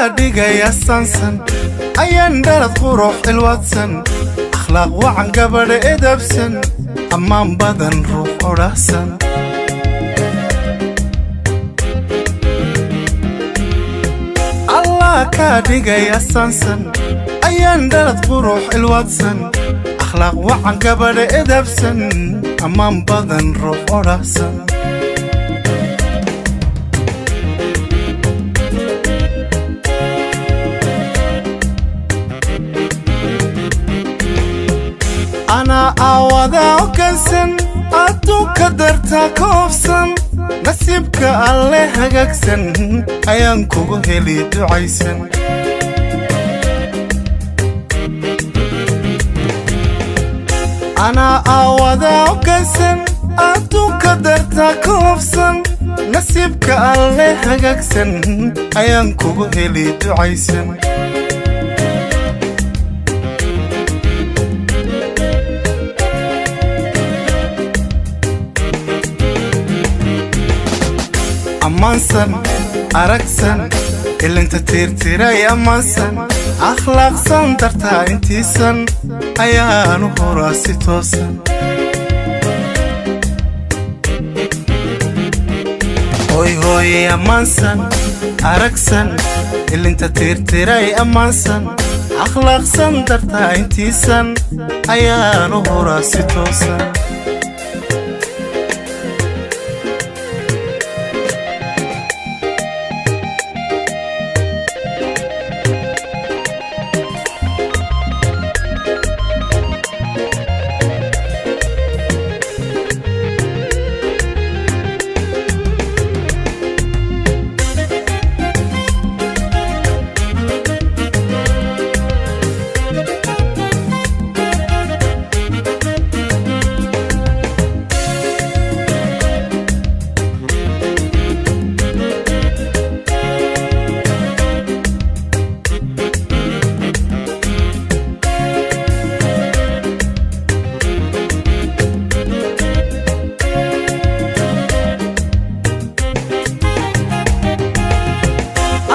Kaa dhigaya sansan, ayaan dhalad qurux ilwadsan, akhlaaq wacan, gabadha edabsan, ammaan badan, ruux odhahsan. Allah kaa dhigaya sansan, ayaan dhalad qurux ilwadsan, akhlaaq wacan, gabadha edabsan, ammaan badan, ruux odhahsan. Anaa aawadaa ogansan, adduunka dartaa ka hobsan, nasiibka alle hagaagsan ayaan kugu heli ducaysan. Anaa aawadaa ogansan, adduunka dartaa ka hobsan, nasiibka alle hagaagsan ayaan kugu heli ducaysan. Ammaansan, aragsan, ilinta tiirtiray, ammaansan, akhlaaqsan, dartaa intiisan ayaanu horaa si toosan. Hoyhooye, ammaansan, aragsan, ilinta tiirtiray, ammaansan, akhlaaqsan, dartaa intiisan ayaanu horaa si toosan.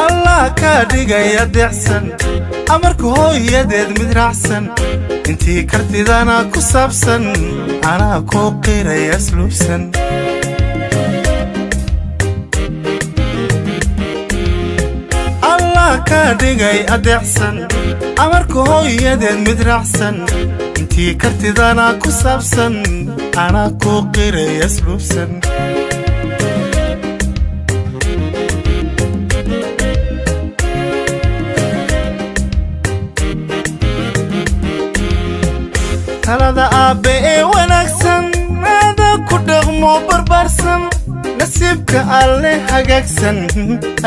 Allah kaa dhigaya deecsan, amarka hooyadeed mid raacsan, intii kartidana ku saabsan, anaa kuu qiraya asluubsan. Allah kaa dhigay adeecsan, amarka hooyadeed mid raacsan, intii kartidana ku saabsan, anaa kuu qiraya asluubsan. Talada aabbe ee wanaagsan aada ku dhaqmo barbaarsan, nasiibka alle hagaagsan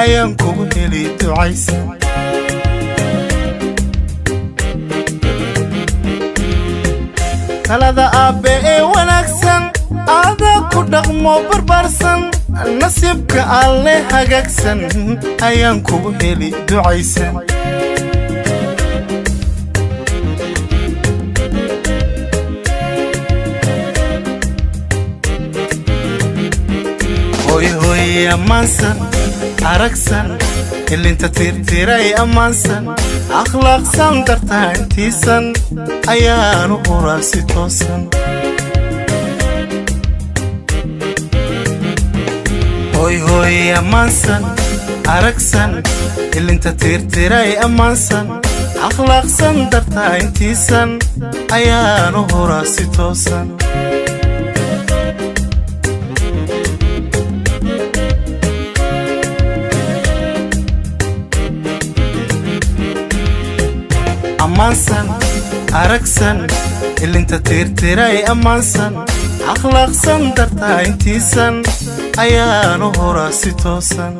ayaan kugu heli ducaysan. Talada aabbe ee wanaagsan aada ku dhaqmo barbaarsan, nasiibka alle hagaagsan ayaan kugu heli ducaysan. Hooyhooye, ammaansan, aragsan, ilinta tiirtiray, ammaansan, akhlaaqsan, dartaa intiisan ayaanu horaa si toosan. Hooyhooye, ammaansan, aragsan, ilinta tiirtiray, ammaansan, akhlaaqsan, dartaa intiisan ayaanu horaa si toosan. Ammaansan, aragsan, ilinta tiirtiray, ammaansan, akhlaaqsan, dartaa intiisan ayaanu horaa si toosan.